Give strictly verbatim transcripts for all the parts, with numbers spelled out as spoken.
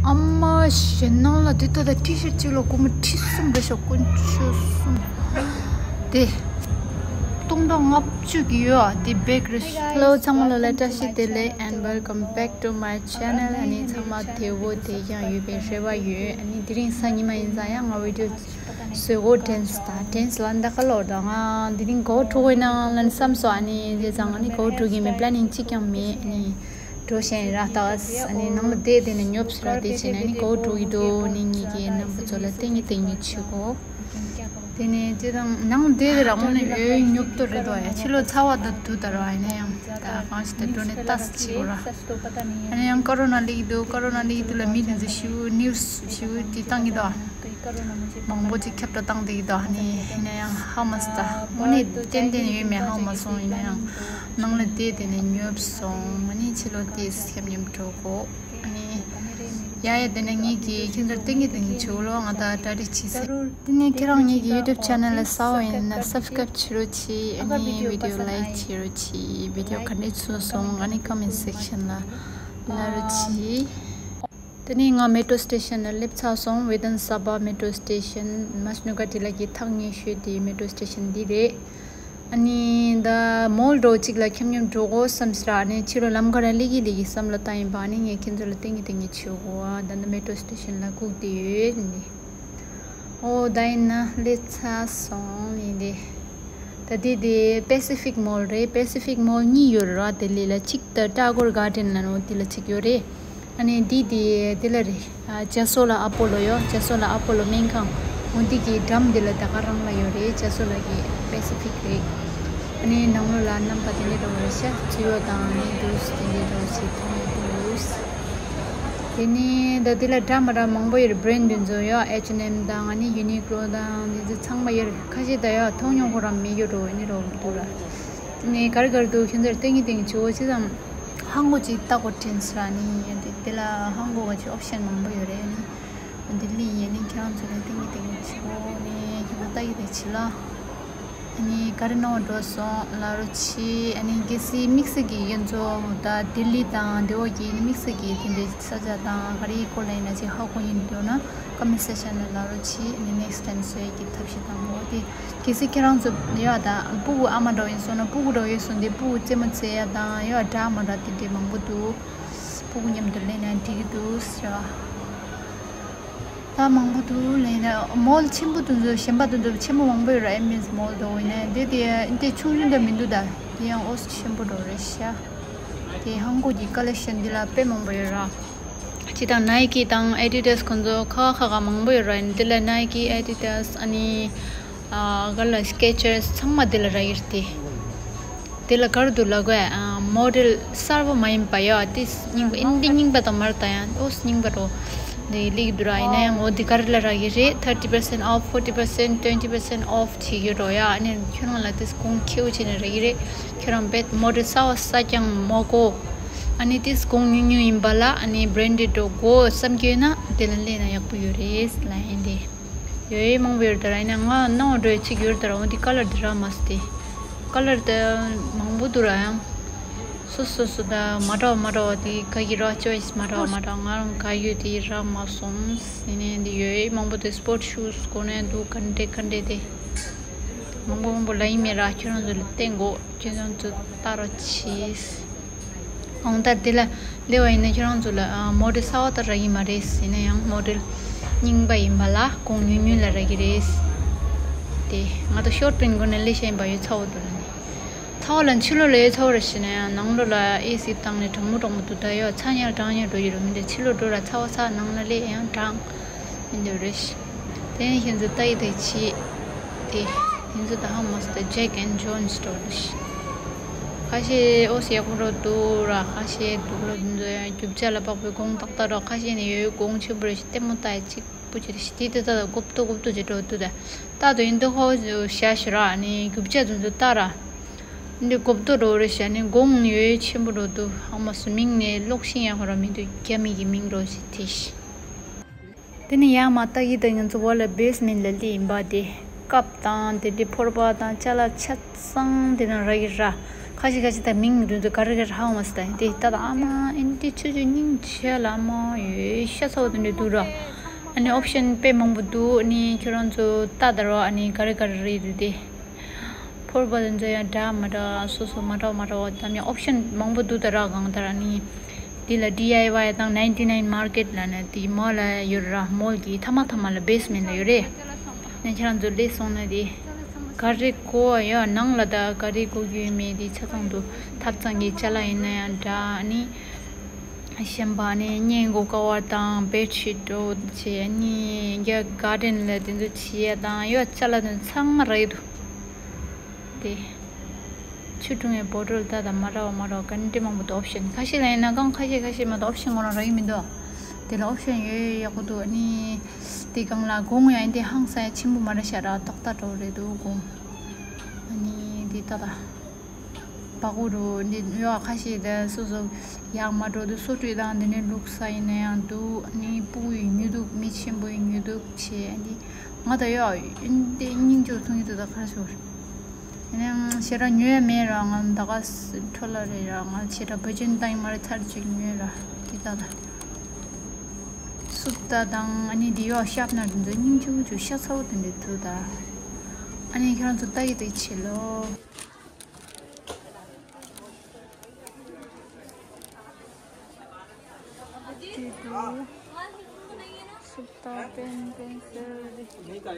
ཨ་མ་ཞེ་ནང་ལ་དེ་ལྟ་ད་ཊི་ཤར་གཅིག་ལ་སྒོར་མོ་ཁྲི་གསུམ་རེད་ཤག་དཀོན་མཆོག་གསུམ། དེ་སྟོང་ཕྲག་ལྔ་བཅུ་གི་ཡོད་ཨ། དེ་བེག་རེད་ཤག Hello ཚང་མ་ལོ་ལ་བཀྲ་ཤིས་བདེ་ལེགས། And welcome back to my channel. ཨ་ནི་ཚང་མ་བདེ་པོ་བདེ་རྐྱང་ཡོད་པའི་རེ་བ་ཡོད། ཨ་ནི་དེ་རིང་གཟའ་ཉི་མ་ཡིན་ཙང་ཡང་ང་བི་ཌི་ཡོ་བཟོས་གོ་ཌན་སི་དང་ཌན་སི་ལ་འདི་ག་ལོ་ད་ང་དེ་རིང་གོ་ཊུར་གི་ནང་ལ་བསམ་སོང་། ཨ་ནི་བྱས་ཙང་ཨ་ནི་གོ་ཊུར་གི་མི་པི་ལེ་ནིང་གཅིག་ཀྱང་མེད། ཨ་ནི་འགྲོ་བཞིན་ར་ད་ཨ་ནི་ནང་ལ་བསྡད་བསྡད་ནས་ཉོབ་སོང་ར། དེ་བྱས་ནས་ཨ་ནི་གོ་ཊུར་གི་འདུག་ཨ་ནི་ངེད་ཀྱི་རྣམ་པ་ཚོ་ལ་ཏིང་ངེ་ཏིང་ངེ་བྱེད་གོ་དེ་ནས་ཅི་དང་ནང་བསྡད་དེ་ར་དངོས་གནས་འོད་ཉོབ་ཏོ་རེད་དོ། ཡ་ཕྱི་ལོགས་ཚ་བ་དང་དུ་དར་བ་ཡིན་ན་ཡང་ད་གང་ཞིག་ད་འགྲོ་ནས་ལྟ་ས་བྱེད་དགོས་ར། ཨ་ནི་ཡང་ཀོ་རོ་ན་སླེབས་ཀྱི་འདུག་ཀོ་རོ་ན་སླེབས་ཀྱི་འདུག་ལ་མི་དེ་ཚོ་ཞེ་པོ་ནིའུ་སི་ཞེ་པོ་དེ་བཏང་གི་འདུག་མང་པོ་ཅིག་ཁྱབ་བསྒྲགས་བཏང་བསྡད་ཀྱི་འདུག་ཨ་ནི་ཡིན་ན་ཡང་ཧ་མ་སོང་། ད་དངོས་གནས་ཏན་ཏན་ཡོད་མེད་ཧ་མ་སོང་། ཡིན་ན་ཡང་ནང་ལ་བསྡད་དེ་ནས་ཉོབ་སོང་། ཨ་ནི་ཕྱི་ལོགས་བལྟས་ཤེམ་ཉམ་འགྲོ་གོ་ཨ་ནི་ཡ་ཡ་དེ་ནས་ངེད་ཀྱིས་ཁྱེད་ཚོར་ཏིང་ངེ་ཏིང་ངེ་བྱེད་ལོ། ང་ད་གྲ་སྒྲིག་བྱེད་ཟེར། དེ་ནས་ཁྱེད་རང་ངེད་ཀྱི་ཡུ་ཊུབ་ཆེ་ནལ་ལ་གསར་པ་ཡིན་ན་སབ་སི་ཀ་རེབ་བྱེད་རོགས་གྱིས། ཨ་ནི་བི་ཌི་ཡོ་ལའིཀ་བྱེད་རོགས་གྱིས། བི་ཌི་ཡོ་ག་འདྲས་ཚུགས་སོང་ཨ་ནི་ཀོ་མེན་སེག་ཤན་ལ་ལབ་རོགས་གྱིས། དེ་ནས་ང་མེ་ཊོ་སི་ཊེ་ཤན་ལ་སླེབས་ཚར་སོང་། ཝེ་དན་ས་བྷ་མེ་ཊོ་སི་ཊེ་ཤན། མ་སྣུ་ཀ་ཊི་ལ་གི་ཐག་ཉེ་ཤོས་དེ་མེ་ཊོ་སི་ཊེ་ཤན་འདི་རེད། ཨ་ནི་ད་མོལ་འགྲོ་གཅིག་ལ་ཁྱམ་ཁྱམ་འགྲོ་དགོས་བསམ་སྲིད་ར། ཨ་ནི་ཕྱི་རུ་ལམ་ཁ་ར་སླེབས་ཀྱི་སླེབས་ཀྱི་བསམ་ལ་བཏང་ཡིན་པ། ཨ་ནི་ངས་ཁྱེད་ཚོ་ལ་ཏིང་ངེ་ཏིང་ངེ་བྱེད་དགོས་ཨ། ད་ནི་མེ་ཊོ་སི་ཊེ་ཤན་ལ་སྒུག་བསྡད་ཡོད་ནི། ཨོ་ད་ཡིན་ན་སླེབས་ཚར་སོང་ཡིན་ཏེ། ད་དེ་དེ་པེ་སི་ཕིག་མོལ་རེད། པེ་སི་ཕིག་མོལ་གཉིས་ཡོད་རེད་ར། ལྡི་ལི་ལ་གཅིག་ད་ཊ་གོར་གར་ཌེན་ལ་ནོ་དེ་ལ་གཅིག་ཡོད་རེད། ཨ་ནི་འདི་དེ་དེ་ལ་རེད། ཨ་རྒྱ་སོ་ལ་ཨ་པོ་ལོ་ཡོད། རྒྱ་སོ་ལ་ཨ་པོ་ལོ་སྨན་ཁང་། འོ་འདི་གི་འགྲམ་དེ་ལ་ད་ག་རང་ལ་ཡོད་རེད། རྒྱ་སོ་ལ་གི་པེ་སི་ཕིག་རེད། ཨ་ནི་ནང་ལོགས་ལ་རྣམ་པ་དེ་འདྲ་འགྲོ་བ་རེད་ཤག་ཚུལ་ཡོད་དང་ནི་འདུག་དེ་འདྲ་འགྲོ་བ་ཞིག་མཐོང་ཡོད་འདུག་དེ་ནི་ད་དེ་ལ་འདྲ་མ་འདྲ་མང་པོ་ཡོད་རེད། བྷི་རེན་ཌི་དེ་ཚོ་ཡོད། ཨེཆ་ཨེན་ཨེམ་དང་ཨ་ནི་ཡུ་ནི་ཀོ་ལོ་དང་དེ་ཚོ་ཚང་མ་ཡོད་རེད། ཁ་ཤས་ད་ཡོད་མཐོང་མྱོང་ཁོ་རང་མེད་ཡོད་འགྲོ་ཨ་ནི་འགྲོ་འདུག་ར། དེ་ནི་ག་རེ་ག་རེ་འདུག་ཁྱོད་ཚོར་ཏིང་ངེ་ཏིང་ངེ་བྱེད་དགོས་ཅི་ཙམ། ཧང་གོ་ཅིག་ལྟ་དགོས་དྲན་སོང་ར། ནི་ཡ་དེ་དེ་ལ་ཧང་གོ་ག་ཅིག་ཨོབ་ཤན་མང་པོ་ཡོད་རེད། ནི་འདི་ལི་ཡ་ནི་ཁྱེད་རང་ཚོ་ལ་ཏིང་ངེ་ཏིང་ངེ་བྱེད་དགོས། ནི་ཁྱེད་རང་ལྟ་ཡི་དེ་བྱེད་ལ། ཨ་ནི་ག་རེ་གནང་བ་འགྲོ་སོང་ལབ་རོགས་གྱིས། ཨ་ནི་གལ་སྲིད་དམིགས་བསལ་གྱི་ཁྱེད་ཚོ་ད་ལྡི་ལི་དང་དེ་འོག་གི་ནི་དམིགས་བསལ་གྱི་དེ་འདྲའི་ས་ཆ་དང་ག་རེ་སྐོར་ལ་ཡིན་ན་ཅིག་ཧ་གོ་ཡིན་འདོད་ན་ཀོ་མེན་སེག་ཤན་ལ་ལབ་རོགས་གྱིས། ཨ་ནི་ནེགསི་ཊའིམ་བཟོ་ཡས་ཀྱི་ཐབས་ཤེས་དང་པོ་དེ། གལ་སྲིད་ཁྱེད་རང་ཚོ་ཡོད་ད་སྤུ་གུ་ཨ་མ་འདྲ་བོ་ཡིན་སོང་ན་སྤུ་གུ་འདྲ་བོ་ཡོད་སོང་དེ་སྤུ་གུ་རྩེད་མོ་རྩེ་ཡ་དང་ཡོད་འདྲ་མ་འདྲ་དེ་འདྲའི་མང་པོ་འདུག་སྤུ་གུ་མཉམ་དུ་ལེན་ན་འགྲིག་གི་འདུག་ཟེར་བ། ད་མང་པོ་འདུག་ལེན་ན་མོལ་ཆེན་པོ་དེ་ཚོ་གཞན་པ་དེ་ཚོ་ཆེན་པོ་མང་པོ་ཡོད་ར། ཨེ་མེ་ཛི་མོལ་དེ་འོ་ཡིན་ན་དེ་དེ་དེ་ཆུང་ཆུང་འདྲ་མི་འདུག་ད་དེ་ཡང་ཨོ་ཆེན་པོ་འདྲ་བོ་རེད་ཤག་དེ་ཧང་གོ་གི་ཀོ་ལེག་ཤན་འདི་ལ་དཔེ་མང་པོ་ཡོད་ར། ཅི་དང་ནའི་ཀི་དང་ཨེ་ཌི་ཌ་སི་ཁོང་ཚོ་ཁ་ཁ་ཁ་མང་པོ་ཡོད་ར། ཡིན་དེ་ལ་ནའི་ཀི་ཨེ་ཌི་ཌ་སི་ཨ་ནི་ཨ་ག་ལ་སི་ཀེ་ཅར་སི་ཚང་མ་དེ་ལ་རག་གི་རེད་དེ། དེ་ལ་ག་རེ་འདུག་ལབ་དགོས་ཨ། མོ་ཌེལ་གསར་པ་མ་ཡིན་པ་ཡོད་དེ་རྙིང་པ་ཨིན་དེ་རྙིང་པ་དང་མར་ད་ཡང་ཨོ་རྙིང་པ་རོ། འདི་ལིག་འདུག་ར། ཡིན་ན་ཡང་འོ་འདི་ག་རེ་ལ་རག་གི་རེད། thirty percent off, forty percent, twenty percent off བྱེད་ཀྱི་རོ་ཡ། ཨ་ནི་ཁྱོད་རང་ལ་དེ་གོང་ཁེའུ་བྱས་ནས་རག་གི་རེད། ཁྱོད་རང་བེད་མོ་ཌེལ་གསར་པ་ས་ཀྱང་མ་གོ་ཨ་ནི་དེ་གོང་ཉུང་ཉུང་ཡིན་པ་ལ་ཨ་ནི་བྷི་རེན་ཌེཌ་འགྲོ་དགོས་བསམ་གྱི་ཡོད་ན་དེ་ལ་སླེབས་ན་ཡག་པོ་ཡོད་རེད་ལབ་ཡིན་དེ། ཡོད་ཡོད་མང་པོ་ཡོད་རེད་ད་ར། ཡིན་ན་ང་སྣང་བ་འགྲོ་ཡ་གཅིག་ཡོད་རེད་ད་ར། འོ་འདི་ཀ་ལར་འདི་རག་མ་སོང་སྟེ། ཀ་ལར་དེ་མང་པོ་འདུག་ར། ཡང་སོ་སོ་སོ་ད་མ་འདྲ་བ་མ་འདྲ་བ་དེ་ག་གི་རག་ཅོའི་སི་མ་འདྲ་བ་མ་འདྲ་བ། ང་རང་ག་ཡོད་དེ་རག་མ་སོང་། ཡིན་ནའི་འདི་ཡོད་ཡོད་མང་པོ་དེ་སི་པོར་ཊི་ཤུ་ཛི་གོ་ནས་འདུག་ག་འདྲ་ག་འདྲ་དེ། མང་པོ་མང་པོ་ལ་ཡིན་མེད་ར། ཁྱོད་རང་ཚོ་ལ་བསྟན་དགོས། ཁྱོད་རང་ཚོ་ལྟ་རོགས་གྱིས། གང་ལྟར་དེ་ལ་སླེབས་པ་ཡིན་ན་ཁྱོད་རང་ཚོ་ལ་ཨ་མོ་ཊ་གསར་པ་ད་རག་གི་མ་རེད། ཡིན་ན་ཡང་མོ་ཊ་རྙིང་པ་ཡིན་པ་ལ་གོང་ཉུང་ཉུང་ལ་རག་གི་རེད། དེ་ང་ད་ཤོར་པིན་སྒོ་ནས་སླེབས་ཤག་ཡིན་པ་ཡོད་ཚ་བོ་འདུག་ལ་ནི། ཚ་བོ་ལ་ཕྱི་ལོགས་ལ་ཡོད་ཚ་བོ་རེད་ཤི་ན་ཡང་ནང་ལོགས་ལ་ཨེ་སི་བཏང་ནས་གྲང་མོ་གྲང་མོ་འདུག་ད་ཡོད་ཚ་ཉལ་གྲང་ཉལ་འགྲོ་ཡི་རོ། མི་འདྲ་ཕྱི་ལོགས་འགྲོ་ར་ཚ་བོ་ཚ་ནང་ལ་སླེབས་ཡང་གྲང་མི་འདུག་རེད་ཤི། དེ་ནས་ཁྱེད་ཚོ་ལྟ་ཡི་དེ་ཆི། དེ་ཁྱེད་ཚོ་ད་ཧ་མ་སི་ད་ཇེག་ཨེན་ཇོན་སི་སྟོར་རེད་ཤི། ཁ་ཤས་ཨོ་སི་ཡག་པོ་རོ་འདུག་ར། ཁ་ཤས་འདུག་ལོ་འདི་ཚོ་ཡང་རྒྱུ་ཆ་ལ་དཔག་པའི་གོང་ཏག་ཏག་རོ། ཁ་ཤས་ནས་ཡོད་ཡོད་གོང་ཆེན་པོ་རེད་ཤི། ལྟད་མོ་ལྟ་ཡ་གཅིག་པུ་ཅི་རེད་ཤི། དེ་དེ་ད་ད་གོབ་ཏོ་གོབ་ཏོ་ཅི་འགྲོ་འདུག་ད་ལྟ་དོ་ཡིན་འདུག་ཧོ་ཞ་ཤི་ར། ནི་རྒྱུ་ཆ་འདི་ཚོ་ལྟ་ར། འདི་གོབ་ཏོ་རོ་རེད་ཤི། ནི་གོང་ཡོད་ཡོད་ཆེན་པོ་རོ་འདུག་ཧ་མ་སི་མིང་ནས་ཀློག་ཤེས་ཡག་ཧོ་ར་མི་འདུག་རྒྱ་མི་གི་མིང་རོ་ཞི་དེ་ཤི། དེ་ནས་ཡར་མར་ལྟ་གི་ད་ང་ཚོ་བར་ལ་བེ་སི་མེན་ལ་སླེབས་ཡིན་པ། དེ་ཀབ་དང་དེ་འདྲའི་ཕོར་པ་དང་ཅ་ལག་ཆ་ཚང་དེ་ནང་རག་གི་ར། ཁ་ཤས་ཁ་ཤས་ད་མིང་འདི་ཚོ་ག་རེ་ག་རེ་ཧ་གོ་མ་སོང་ད། དེ་ད་ད་ཨ་མ་ཨེ་འདྲ་ཆུ་ཆུ་སྙིང་རྗེ་ལ་ཨ་མ་ཡོད་ཤ་ཚ་བོ་དེ་འདྲ་འདུག་ར། ཨ་ནི་ཨོབ་ཤན་དཔེ་མང་པོ་འདུག་ཨ་ནི་ཁྱོད་རང་ཚོ་ལྟ་ད་རོགས། ཨ་ནི་ག་རེ་ག་རེ་རེད་འདུག་དེ། ཕོར་པ་དེ་ཚོ་ཡང་འདྲ་མ་འདྲ་སོ་སོ་མ་འདྲ་མ་འདྲ་བ་དམ་ཡང་ཨོབ་ཤན་མང་པོ་འདུག་ད་ར། གང་ལྟར་ཨ་ནི་འདི་ལ་ཌི་ཨའི་ཝའི་དང་ནའིན་ཊི་ནའིན་མར་ཀེཊ་ལ་ནི་དེ་མོལ་ལ་ཡོད་ར། མོལ་གྱི་མཐའ་མ་མཐའ་མ་ལ་བེ་སི་མེན་ཊ་ལ་ཡོད་རེད། ནས་ཁྱེད་རང་ཚོ་སླེབས་སོང་ན་དེ་ག་རེ་གོ་ཡ་ནང་ལ་ད་ག་རེ་གོ་རྒྱུ་ཡོད་མེད་དེ་ཆ་ཚང་དུ་ཐབ་ཚང་གི་ཅ་ལག་ཡིན་ན་ཡང་འདྲ། ཨ་ནི་གཞན་པ་ནི་སྔས་མགོ་ཀ་བར་དང་བེཌ་ཤིཊ་འདྲ་བོ་བྱས། ཨ་ནི་རྒྱ་གར་ཌེན་ལ་དེ་ཚོ་བྱས་ཡ་དང་ཡོད་ཅ་ལག་དེ་ཚང་མ་རག་གི་འདུག་དེ་ཆུ་འཐུང་བའི་བོ་ཊལ་ད་ད་མ་འདྲ་བ་མ་འདྲ་བ་ག་འདྲ་མང་པོ་འདུག་ཨོབ་ཤན་ཁ་ཤས་ལ་ཡིན་ན་གང་ཁ་ཤས་ཁ་ཤས་མ་གཏོགས་ཨོབ་ཤན་ཁོ་རང་རག་གི་མི་འདུག་དེ་ལ་ཨོབ་ཤན་ཡོད་ཡོད་ཡག་པོ་འདུག་ཨ་ནི་དེ་སྒང་ལ་གོང་ཡང་དེ་ཧང་སང་ཡ་ཆེན་པོ་མ་རེད་ཤག་ར། ཏག་ཏག་འདྲ་བོ་རེད་འདུག་གོང་། ཨ་ནི་དེ་ད་ད་བ་གུ་རུ་འདི་ཡོད་ཁ་ཤས་དེ་སོ་སོ་ཡག་མ་འགྲོ་འདུག་སོ་བཀྲུས་དང་དེ་ནས་བླུགས་ས་ཡིན་ན་ཡང་འདུག་ཨ་ནི་ཕྲུ་གུ་ཡི་ཉོ་འདུག་མི་ཆེན་པོ་ཡི་ཉོ་འདུག་བྱས། ཨ་ནི་ང་ད་ཡོད་ཨ་ནི་དེ་སྙིང་རྗེ་ཐོང་གི་འདུག་ད་ག་རེ་ཟེར། ཨ་ནི་ཞེ་དྲག་ཉོ་ཡ་མེད་ར། ང་ད་ག་ས་འཕྲོ་ལ་རེད་ར། ང་ཞེ་དྲག་བུ་ཅན་བཏང་ཡི་མ་རེད། ཚར་གཅིག་ཉོས་ར། དེ་ད་ད་སུབ་ད་དང་ཨ་ནི་དེ་ཡོད་ཤབ་ན་དེ་ཚོ་སྙིང་རྗེ་པོ་ཅིག་ཤ་ཚ་བོ་དེ་འདྲ་འདུག་ད། ཨ་ནི་ཁྱེད་རང་ཚོ་ལྟ་ཡི་ལྟ་ཡི་བྱེད་ལོ། དེ་འདུག་སུབ་ད་པན་པན་ཟེར་བ་དེ།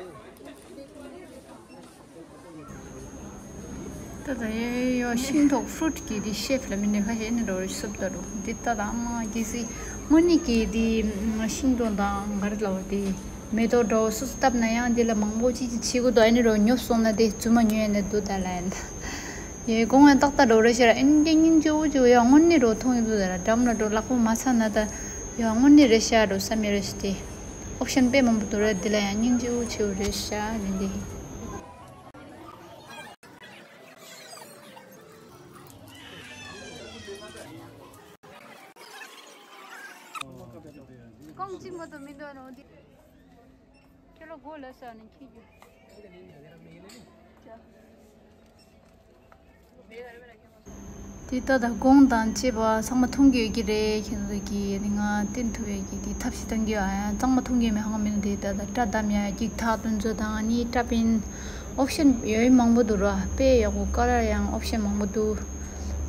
ད་ད་ཡོད་ཡོད་ཤིང་ཏོག་ཕུ་རུ་ཊི་གི་དེ་ཤེབ་ལ་མི་འདྲ་ཁ་ཤས་ནི་འགྲོ་རེད། སུབ་ད་འགྲོ་འདི་ད་ད་ཨ་མ་གི་སི་དངོས་གནས་ཀྱི་དེ་ཤིང་ཏོག་དང་ག་རེ་ལབ་དེ་མེ་ཏོག་འདྲ་བོ་སུ་སུ་བཏབ་ན་ཡང་དེ་ལ་མང་པོ་ཅིག་ཅིག་བྱེད་དགོས་འདུག་ཨ་ནི་རོ་ཉོབ་སོང་ན་དེ་རྫུན་མ་ཉོས་ནས་འདུག་ད་ལ་ཡིན་ད་ཡོད་གོང་ཡང་ཏག་ཏག་འགྲོ་རེད་ཤག་ར། ཨིན་དེ་སྙིང་རྗེ་པོ་ཅིག་ཡོད་དངོས་གནས་རོ་མཐོང་ཡི་འདུག་ད་ར་འགྲམ་ལ་འགྲོ་ལག་པ་མ་ཚ་ན་ད་ཡོད་དངོས་གནས་རེད་ཤག་འགྲོ་བསམ་ཡོད་རེད་ཤག་དེ། ཨོབ་ཤན་དཔེ་མང་པོ་འདུག་རེད། འདི་ལ་ཡང་སྙིང་རྗེ་པོ་ཆེ་བོ་རེད་ཤག་ཡིན་འདི། རྐང་གཅིག་མ་གཏོགས་མི་འདུག་ཨ་ནི་འོ་འདི། ཁྱོད་ལ་སྒོ་ལ་ས་ནས་འཁྱེར་རྒྱུ། དེ་ལྟ་དང་གོང་དང་བཅས་པ་ཚང་མ་མཐོང་གི་ཡོད་ཀྱི་རེད། ཁྱེད་ཚོ་གིས་ང་བསྟན་ཐུབ་ཡས་ཀྱི་དེ་ཐབས་ཤེས་གཏང་གི་ཡོད། ཨ་ཡང་གཙང་མ་མཐོང་གི་མེད་ཧང་མིན་དེ་ལྟ་དང་སྐྲ་བསྡམ་ཡ་ཡིག་ཐག་དེ་ཚོ་དང་ཨ་ནི་སྐྲ་པིན་ཨོབ་ཤན་ཡོད་མང་པོ་འདུག་ར། དཔེ་ཡག་པོ་ཀ་ལར་ཡང་ཨོབ་ཤན་མང་པོ་འདུག་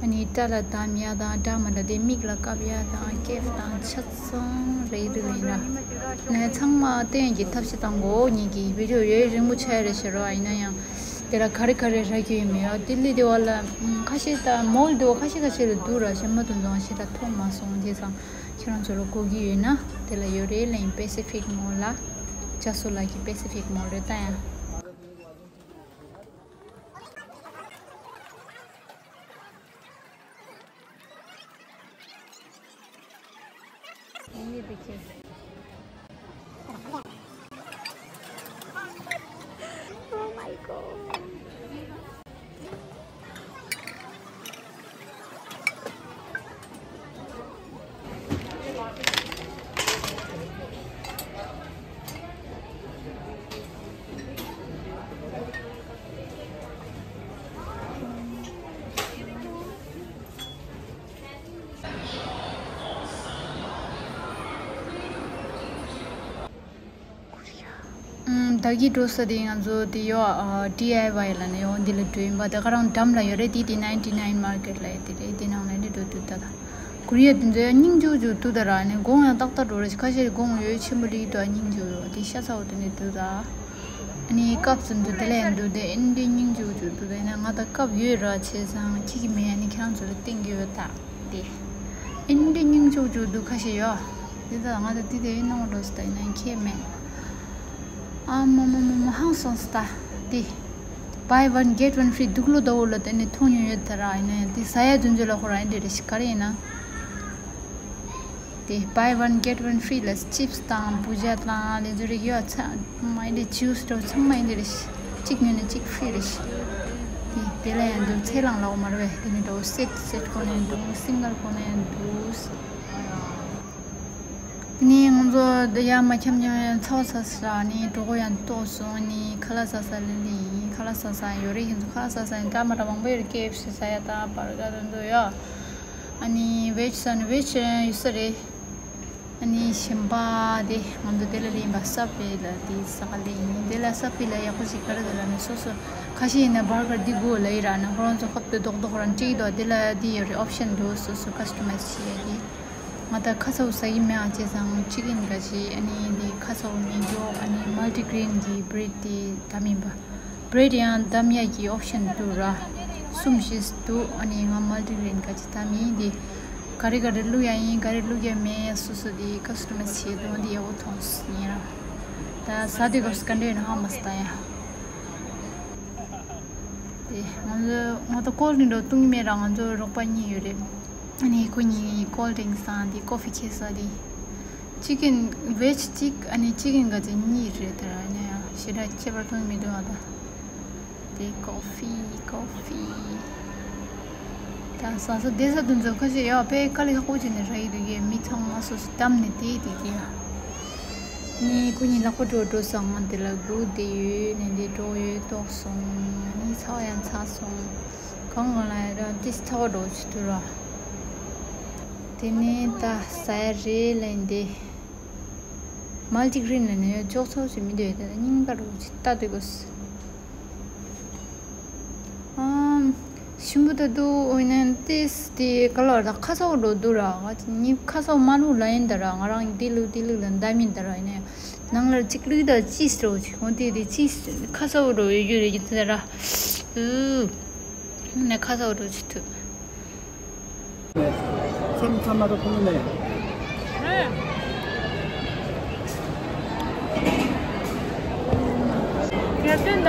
ཨ་ནི་སྐྲ་ལ་བསྡམ་ཡ་དང་འདྲ་མ་འདྲ་དེ་མིག་ལ་བཀབ་ཡ་དང་ཀེབ་དང་ཆ་ཚང་རེད་འདུག་ཡིན་ར། ནས་ཚང་མ་བསྟན་ཡས་ཀྱི་ཐབས་ཤེས་གཏང་གོ་ངེད་ཀྱི་བི་ཌི་ཡོ་ཡོད་རིང་པོ་ཆགས་ཡ་རེད་ཤག་ར། ཡིན་ན་ཡང་། དེ་ལ་ག་རེ་ག་རེ་རག་གི་ཡོད་མེད་ཡོད་དེ་ལི་དེ་བ་ལ་ཁ་ཤས་ད་མོལ་དེ་བ་ཁ་ཤས་ཁ་ཤས་ལ་འདུག་ར། གཞན་མ་དེ་ཚོ་ཞེ་དྲག་མཐོང་མ་སོང་། བྱས་ཙང་ཁྱེད་རང་ཚོ་ལ་དགོས་ཀྱི་ཡོད་ན་དེ་ལ་ཡོད་རེད། ལན་པེ་སི་ཕིག་མོལ་ལ་ཅ་སུ་ལ་གི་པེ་སི་ཕིག་མོལ་རེད་ད་ཡང་། Oh my god. ཨུམ། ད་གི་འགྲོ་ས་དེ་ང་ཚོ་དེ་ཡོ་ཨ་ཌི་ཨའི་ཝའི་ལ་ནས་ཡོ་འདི་ལ་འགྲོ་ཡིན་པ། དེ་ག་རང་འགྲམ་ལ་ཡོད་རེད། དེ་དེ་ནའིན་ཊི་ནའིན་མར་ཀེཊ་ལ་ཡོད་དེ་རེད། དེ་ནང་ལ་ནི་འགྲོ་དུས་ད་ད་ཀོ་རི་ཡ་དེ་ཚོ་ཡང་སྙིང་རྗེ་པོ་ཅིག་འདུག་ད་ར། ནི་གོང་ཡང་ཏག་ཏག་འགྲོ་རེད། ཁ་ཤས་གོང་ཡོད་ཆེན་པོ་རིགས་དུ་སྙིང་རྗེ་པོ་ཡོད་དེ་ཤ་ཚ་བོ་དེ་ནི་འདུག་ད། ཨ་ནི་ཀབ་ཙམ་དུ་དེ་ལ་ཡང་འདུག་དེ་ཨིན་དེ་སྙིང་རྗེ་པོ་ཅིག་འདུག་ད། ཡིན་ན་ང་ད་ཀབ་ཡོད་ར། བྱས་ཙང་ཁྱེད་ཀྱི་མེད། ཨ་ནི་ཁྱེད་རང་ཚོ་ལ་བསྟན་གྱི་ཡོད་ད། དེ། ཨིན་དེ་སྙིང་རྗེ་པོ་ཅིག་འདུག་ཁ་ཤས་ཡོད། དེ་ད་ང་ད་དེ་དེ་ཨིན་ནང་འགྲོ་སི་ད་ཡིན་ན་ཁྱད་མེད། ཨ་མོ་མོ་མོ་མོ་ཧང་སོང་སི་ད། དེ། Buy one get one free འདུག་ལོ་ཟླ་བོ་ལ་དེ་ནི་མཐོང་མྱོང་ཡོད་ད་ར། ཡིན་ན་དེ་ཟ་ཡ་དུན་ཚོད་ལ་ཧོ་ར་ཨིན་དེ་རེ་ཞིག་ག་རེ་ཡིན་ན། དེ་buy one get one free ལ་ཅིབས་དང་བུ་ཇ་དང་ལེ་ཛུ་རིག་ཡོད་ཚ། མ་ཡིན་དེ་ཇུས་འགྲོ་ཚང་མ་ཡིན་དེ་རེ་ཞིག་གཅིག་ཉོས་ན་གཅིག་ཕི་རི་རེད། དེ་དེ་ལ་ཡང་འདུག་ཚེ་རིང་ལ་འོ་མ་རེད་པས། དེ་ནི་འགྲོ་སེ་ཊི་སེ་ཊི་ཁོ་ནས་འདུག་སིང་གལ་ཁོ་ནས་འདུག་དེ་ནས་ང་ཚོ་འདི་ཡར་མར་འཁྱམ་འཁྱམ་ཚ་བ་ཚ་ས་ནས་གྲོད་ཁོག་ཡང་ལྟོགས་སོང་། ནས་ཁ་ལག་ཟ་ས་ལ་ལི་ཡིན། ཁ་ལག་ཟ་ས་ཡོད་རེད། ཁྱེད་ཚོ་ཁ་ལག་ཟ་ས་ཡིན། འདྲ་མ་འདྲ་མང་པོ་ཡོད་རེད། ཀེ་ཨེཕ་སི་ཟ་ཡ་དང་བར་གར་དེ་ཚོ་ཡོད། ཨ་ནི་བེཇ་ཟ་ན་བེཇ་ཡོད་ས་རེད། ཨ་ནི་གཞན་པ་དེ་ང་ཚོ་དེ་ལ་ལེན་པ་སབ་ཝེ་ལ་དེ་ཟ་ག་ལེ་ཡིན། དེ་ལ་སབ་ཝེ་ལ་ཡག་པོ་ཞིག་ག་རེ་འདུག་ལབ་ན། སོ་སོ་ཁ་ཤས་ཡིན་ན་བར་གར་འདི་དགོས་ལབ་ཡིན་ར། ན་ཁོ་རང་ཚོ་ཧབ་ཏེ་རྡོག་རྡོག་རང་བྲིས་འདུག་དེ་ལ་དེ་ཡོད་རེད། ཨོབ་ཤན་འདུག་སོ་སོ་ཁ་སི་ཊ་མའི་ཛི་བྱེད་ཡ་གི། ང་ད་ཁ་ཚ་བོ་ཟ་གི་མེད། ཨ་ཅེ་ཚང་ཅི་ཀན་ག་ཅི། ཨ་ནི་དེ་ཁ་ཚ་བོ་མི་འདུག་ཨ་ནི་མལ་ཊི་གྷི་རེན་གི་བྷི་རེཌ་དེ་ད་མིན་པ། བྷི་རེཌ་ཡང་བསྡམ་ཡག་གི་ཨོབ་ཤན་འདུག་ར། གསུམ་བཞི་འདུག་ཨ་ནི་ང་མལ་ཊི་གྷི་རེན་ག་ཅི་བསྡམ་ཡིན། དེ་ག་རེ་ག་རེ་བླུག་ཡག་ཡིན། ག་རེ་བླུག་ཡག་མེད། སོ་སོ་དེ་ཀ་སི་ཊ་མའི་ཛི་བྱེད་དུས་དེ་ཡག་པོ་མཐོང་ཡིན་ར། ད་ཟ་དུས་སྐབས་སུ་ག་འདྲ་ཡོད་ན་ཧ་མ་སྟ་ཡ། དེ་ང་ཚོ་ང་ཚོ་ཀོལ་ཌི་རིང་འདྲ་བོ་བཏུང་གི་མེད་ར། ང་ཚོ་རོགས་པ་གཉིས་ཡོད་རེད། ཨ་ནི་ཁོ་གཉིས་ཀོལ་ཌི་རིང་སང་དེ་ཀོ་ཕི་ཁྱེར་ས་དེ། ཅི་ཀན་བེཇ་གཅིག་ཨ་ནི་ཅི་ཀན་ག་ཚོད་གཉིས་རེད་དེ་ར། ཨ་ནི་ཞེ་དྲག་ཁྱད་པར་མཐོང་མི་འདུག་ཨ། ད་དེ་ཀོ་ཕི་ཀོ་ཕི། ད་ཟ་ས་བསྡད་ས་དེ་ཚོ་ཁ་ཤས་ཡོད་པས་དཀའ་ལས་ཁག་པོ་བྱས་ནས་རག་གི་འདུག་གས། མི་ཚང་མ་སོ་སོ་བསྡམས་ནས་བསྡད་བསྡད་ཀྱི་ཡོད། ནི་ཁོ་གཉིས་ལག་པ་འགྲོ་འགྲོ་སོང་། ང་དེ་ལ་སྒུག་བསྡད་ཡོད། ནི་འདི་འགྲོ་ཡོད་ལྟོགས་སོང་། ནི་ཚ་བ་ཡང་ཚ་སོང་། གང་གང་ལ་ཡ་ར་ཏིས་ཚ་བ་འགྲོ་བྱེད་དུ་ར། དེ་ནས་ད་ཟ་ཡ་རེད་ལབ་འདི། མལ་ཊི་གྷི་རེན་ལ་ནི་ཅོག་ཚོགས་ཤིག་མི་འདུག་ད་སྙིང་ག་འགྲོ་བྱེད་ལྟ་དུས་གོ། ཨམ། ཞིམ་པོ་ད་འདུག་འོ་ན་ཏིས་དེ་ག་ལ་ད་ཁ་ཚ་བོ་འགྲོ་འདུག་ར། ང་ནི་ཁ་ཚ་བོ་མ་བླུགས་ལབ་ཡིན་ད་ར། ང་རང་དེ་བླུགས་དེ་བླུགས་ལ་འདམ་ཡིན་ད་ར། ཡིན་ནའི་ནང་ལ་གཅིག་བླུགས་ད་ཅིས་འགྲོ་ཅིག་འོ་དེ་དེ་ཅིས་ཁ་ཚ་བོ་འགྲོ་ཡོད་རྒྱུ་རེད་ཀྱི་ད་ར། ཨུ། ནས་ཁ་ཚ་བོ་འགྲོ་ཅིག་ཐུབ། མཚམས་མཚམས་མ་གཏོགས་ཁོང་མེད། ཡར་ཐོན་ད།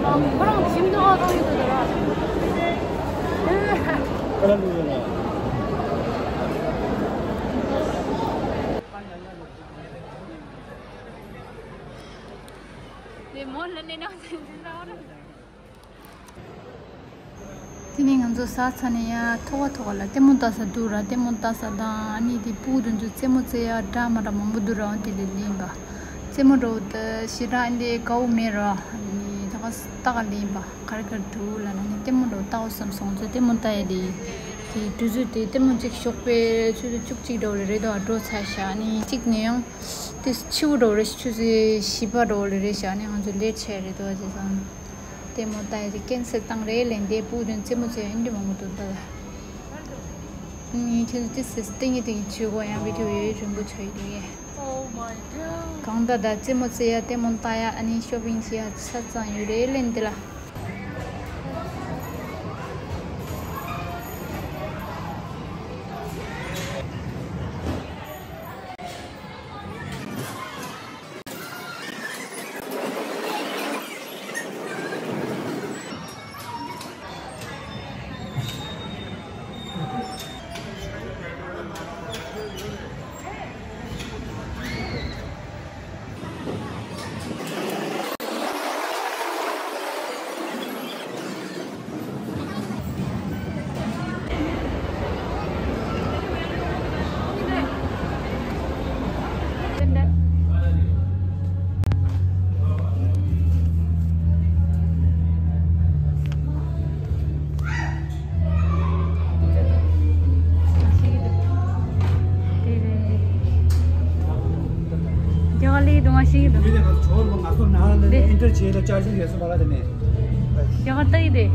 ཨང་། ཁོ་རང་ཞིམ་མདོག་ཨ་གང་ཡོད་འདུག་ད་ར། ཁ་ལག་འདུག་ཡོད་ན། དེ་མོ་ལ་ནས་ནང་དུ་འཛིན་ད་བ་ར། དེ་ནས་ང་ཚོ་ཟ་ཚར་ནས་ཡར་ཐོག་ཁ་ཐོག་ཁ་ལ་ལྟད་མོ་ལྟ་ས་འདུག་ར། ལྟད་མོ་ལྟ་ས་དང་ཨ་ནི་དེ་སྤུ་གུ་དེ་ཚོ་རྩེད་མོ་རྩེ་ཡ་འདྲ་མ་འདྲ་མང་པོ་འདུག་ར། དེ་ལ་ལེན་པ། རྩེད་མོ་འགྲོ་ད་ཞེ་དྲག་ཨ་ནི་དགའ་བོ་མེད་ར། ཨ་ནི་ད་ག་ལྟ་ག་ལེན་པ་ག་རེ་ག་རེ་འདུག་ལབ་ན། ཨ་ནི་ལྟད་མོ་འགྲོ་ལྟ་འོ་བསམ་སོང་། ང་ཚོ་ལྟད་མོ་ལྟ་ཡ་དེ་དེ་དུས་ཚོད་དེ་ལྟད་མོ་གཅིག་ཞོགས་པའི་ཆུ་ཚོད་བཅུ་གཅིག་འདྲ་བོ་ལ་རེད་དོ། འགྲོ་ཚར་ཤག་ཨ་ནི་གཅིག་ནས་ཡང་དེ་ཕྱི་པོ་འདྲ་བོ་རེད། ཆུ་ཚོད་བཞི་པ་འདྲ་བོ་ལ་རེད་ཤག་ཨ་ནི་ང་ཚོ་ལེཊ་ཆགས་རེད་དོ། བྱས་ཙང་། ལྟད་མོ་ལྟ་ཡ་དེ་ཀེན་སེལ་བཏང་རེད་ལབ་འདི། སྤུ་གུ་དེ་རྩེད་མོ་རྩེ་ཡ་ཨེ་འདྲ་མང་པོ་འདུག་ད་ལ། ཨུམ། ཁྱེད་ཚོ་ཏིས་ཏིས་ཏིང་ངེ་ཏིང་ངེ་བྱེད་དགོས། ཡང་བི་ཌིའོ་ཡོད་རིང་པོ་ཆགས་ཡོད་རེད། Oh my god. གང་ལྟར་ད་རྩེད་མོ་རྩེ་ཡ་ལྟད་མོ་ལྟ་ཡ་ཨ་ནི་ཤོ་པིང་བྱེད་ཡ་ཆ་ཚང་ཡོད་རེད་ལབ་འདི་ལ། རྒྱ་གར་ལས་དུ་མ་ཞིག་དང་། ཡིན་ནའི་ང་ཚོ་གྲོགས་པོ་ང་ཚོ་ནང་ལ་འདི་ཨེན་ཊར་བྱས་ལ་ཅར་ཇིང་རེད་སོང་བ་ལ་དེ་ནས། རྒྱ་གར་ལྟ་ཡི་དེ།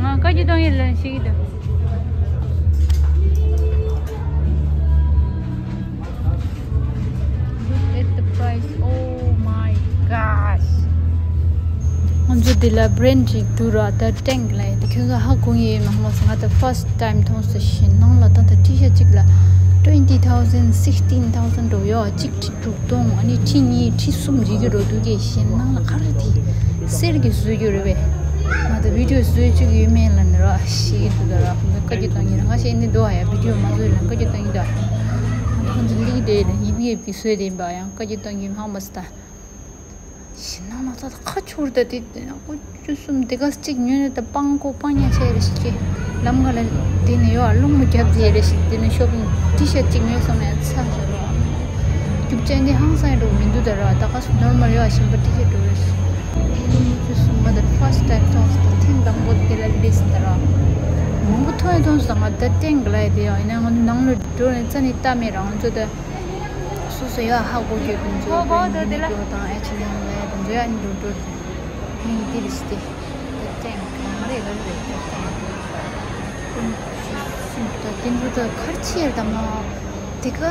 ང་བཀའ་བརྒྱུད་གཏོང་ཡི་ལ་ཞིག་དང་། Look at the price. Oh my gosh. ང་ཚོ་འདི་ལ་བྷི་རེན་ཌི་ཅིག་འདུག་ར། ད་ཊེང་ལ་ཡི་དེ་ཁྱོད་ཚོ་ཧ་གོ་ཡི་མ་ཧ་མ་སོང་། ང་ད་ཕར་སི་ཊའིམ་མཐོང་སོང་། ཞེ་ནང་ལ་ད་ད་ཁྲི་ཤ་གཅིག་ལ་twenty thousand, sixteen thousand འགྲོ་ཡོད། གཅིག་ཁྲི་དྲུག་སྟོང་ཨ་ནི་ཁྲི་གཉིས་ཁྲི་གསུམ་འཇིག་གི་འགྲོ་འདུག་གས། ཞེ་ནང་ལ་ག་རེ་དེ་གསེར་གྱི་བཟོས་རྒྱུ་རེད་པས། ང་ད་བི་ཌིའོ་བཟོས་བཅུག་ཡོད་མེད་ལ་ནི་ར་ཤེས་ཀྱི་འདུག་ད་ར། ཁོང་ཚོ་བཀའ་བརྒྱུད་གཏོང་གི་ར། ང་ཤེས་ནི་འདུག་ཨ། ཡ་བི་ཌིའོ་མ་བཟོས་ལ་བཀའ་བརྒྱུད་གཏོང་གི་འདུག་ཨ། ང་ད་ཁོང་ཚོ་ལིག་དེ་ལ་ཡིབ་ཡིབ་ཀྱི་བཟོས་དེ་ཡིན་པ། ཡང་བཀའ་བརྒྱུད་གཏོང་གི་མ་མ་སི་ད། ཞེད་སྣང་མ་ཚ་ད་ཁ་ཆུར་ད་དེ་ཁོ་བཅུ་གསུམ་དེ་ག་གཅིག་ཉོས་ནས་ད་སྤང་ཀོ་སྤང་ཉ་ཆེ་རེ་ཞིག་གི་ལམ་ག་ལ་དེ་ནས་ཡོད་ཨ་སློང་མོ་རྒྱབ་དེ་རེ་ཞིག་དེ་ནས་ཤོ་པིང་ཊི་ཤར་གཅིག་ཉོས་སོང་ནས་ཚ་ཞེ་རོ། རྒྱུ་ཅན་དེ་ཧང་སང་འགྲོ་མི་འདུག་ད་ར་ད་ག་སུ་ནོར་མལ་ཡོད་ཨ་ཞིམ་པ་ཊི་ཤར་འགྲོ་རེ་ཞིག་བཅུ་གསུམ་མ་ད་ཕར་སི་ཊི་ཊེམ་ཐོང་སི་ད་ཐེངས་དང་པོ་དེ་ལ་ལས་ད་ར་མང་པོ་ཐོང་ཡ་ཐོང་སི་ད་ང་ད་ཏན་ག་ལ་ཡ་དེ་ཡ་ཡིན་ན་ང་ནང་ལ་འགྲོ་ནས་རྩ་ནས་ལྟ་མེད་རང་ཚོ་ད། སོ་སོ་ཡ་ཧ་གོ་གི་ཀུན་སྤྱོད་པོ་དེ་ལ་ནི་ཀྱོ་དང་ཨེ་ཆི་ནང་ལ་དེ་ཚོ་ཡ་ནི་འགྲོ་འགྲོ་མིང་དེ་རེ་ཞིག་དེ་དེ་ཏན་གང་རེད་ག་རེ་རེད་དེ་ཏན་ཀུན་སྤྱོད་སུམ་ད་དེ་འགྲོ་ད་ཁར་ཆེ་ད་མ་དེ་ག་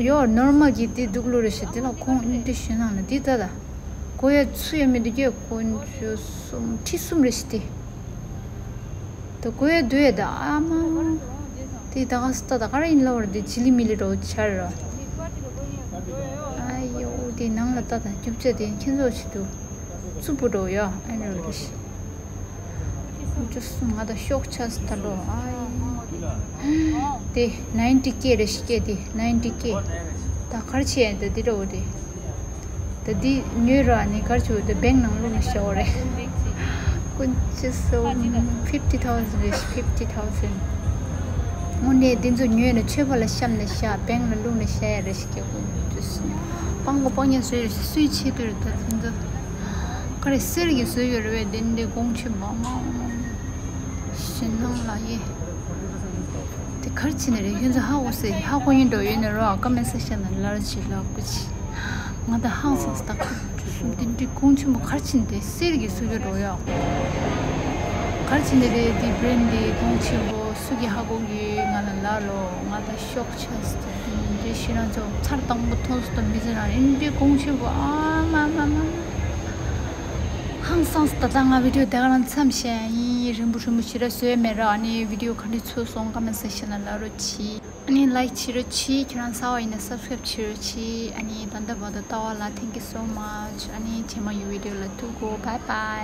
ཡོ་ནོར་མལ་གྱི་དེ་འདུག་ལོ་རེ་ཞིག་དེ་ལ་ཁོང་ཨིན་དེ་ཞུ་ནང་ལ་དེ་ད་ད་གོ་ཡ་ཚུ་ཡ་མི་འདུག་ཀྱོ་ཀུན་སྤྱོད་སུམ་ཁྲི་གསུམ་རེ་ཞིག་དེ། ད་གོ་ཡ་དུ་ཡ་ད་ཨ་མ། དེ་ད་ག་སི་ད་ད་ག་ར་ཡིན་ལ་བར་དེ་ཇི་ལི་མི་ལི་རོ་ཆར་རོ། ཨ་ཡོ་དེ་ནང་ལ་ད་ད་རྒྱུ་ཆ་དེ་ཁྱེད་ཚོ་ཆི་དུ་རྩུབ་པོ་འགྲོ་ཡ་ཨ་ནི་རོ་རེ་ཞིག་ཅུ་གསུམ་ང་ད་ཤོག་ཆ་སི་ད་ལོ་ཨ་ཡོ། དེ་ནའིན་ཊི་ཀེ་རེ་ཞིག་ཀེ་དེ་ནའིན་ཊི་ཀེ་ད་གར་ཆེ་ཡ་ད་དེ་འགྲོ་རེ། ད་འདི་ཉོས་ར་ནི་གར་ཆུ་དེ་བེང་ནང་བླུགས་ནས་བཞག་རེད། ཀུན་ཅི་སོ་fifty thousand རེད། fifty thousand དངོས་གནས་འདི་ཚོ་ཉོས་ནས་མཆོད་པ་ལ་བཤམས་ནས་བཞག་བེང་ལ་བླུགས་ནས་བཞག་ཡ་རེད་ཞིག་ཀུན་ཅི་སོ་སྤང་གོ་སྤང་ཉ་བཟོས་རེད་སུས་བྱེད་དུ་རེད། ད་འདི་ཚོ་ག་རེ་གསེར་གྱི་བཟོས་ཡོད་རེད་བས་དེ་འདྲའི་གོང་ཆེན་པོ་མང་། ཞེད་སྣང་ལ་ཡེ། དེ་གར་ཕྱིན་ནས་རེད་ཁྱོད་ཚོ་ཧ་གོ་སེ་ཧ་གོ་ཡིན་འགྲོ་ཡོད་ན་རོ་ཀ་མེན་སེག་ཤན་ནང་ལར་བྱེད་ལ་སྐུ་མཁྱེན། ང་ད་ཧང་སངས་སྟག་ཁུ་གསུམ་དེ་འདྲི་གོང་ཆེན་པོ་གར་ཕྱིན་དེ་གསེར་གྱི་སུ་ཡོད་འགྲོ་ཡོད། གར་ཕྱིན་ནས་རེད་དེ་བྷི་རེན་དེ་གོང་ཆེན་པོ་སུ་གི་ཧ་གོ་གི་ང་ལ་ལར་རོ་ང་ད་ཤོག་ཆ་སི་དེ་འདྲི་ཤི་རང་ཚོ་ཚར་དང་པོ་ཐོང་སུ་ད་མི་ཚེ་རང་ཨིན་འདྲི་གོང་ཆེན་པོ་ཨ་མ་མ་མ་མ། ཧང་སངས་ད་ལྟ་ང་བི་ཌིའོ་དེ་ག་རང་མཚམས་བཞག་ཡིན། རིང་པོ་རིང་པོ་ཞེ་དྲག་བཟོས་མེད་ར། ཨ་ནི་བི་ཌིའོ་ག་འདྲ་ཚུད་སོང་ཀ་མེན་སེག་ཤན་ལ་ལབ་རོགས་གྱིས། ཨ་ནི་ལའིག་བྱེད་རོགས་གྱིས། ཁྱེད་རང་གསར་པ་ཡིན་ན་སབ་སི་ཀ་རེབ་བྱེད་རོགས་གྱིས། ཨ་ནི་ད་ལྟ་བར་དུ་ལྟ་བ་ལ་thank you so much། ཨ་ནི་རྗེས་མ་ཡི་བི་ཌིའོ་ལ་ཐུག་གོ bye bye།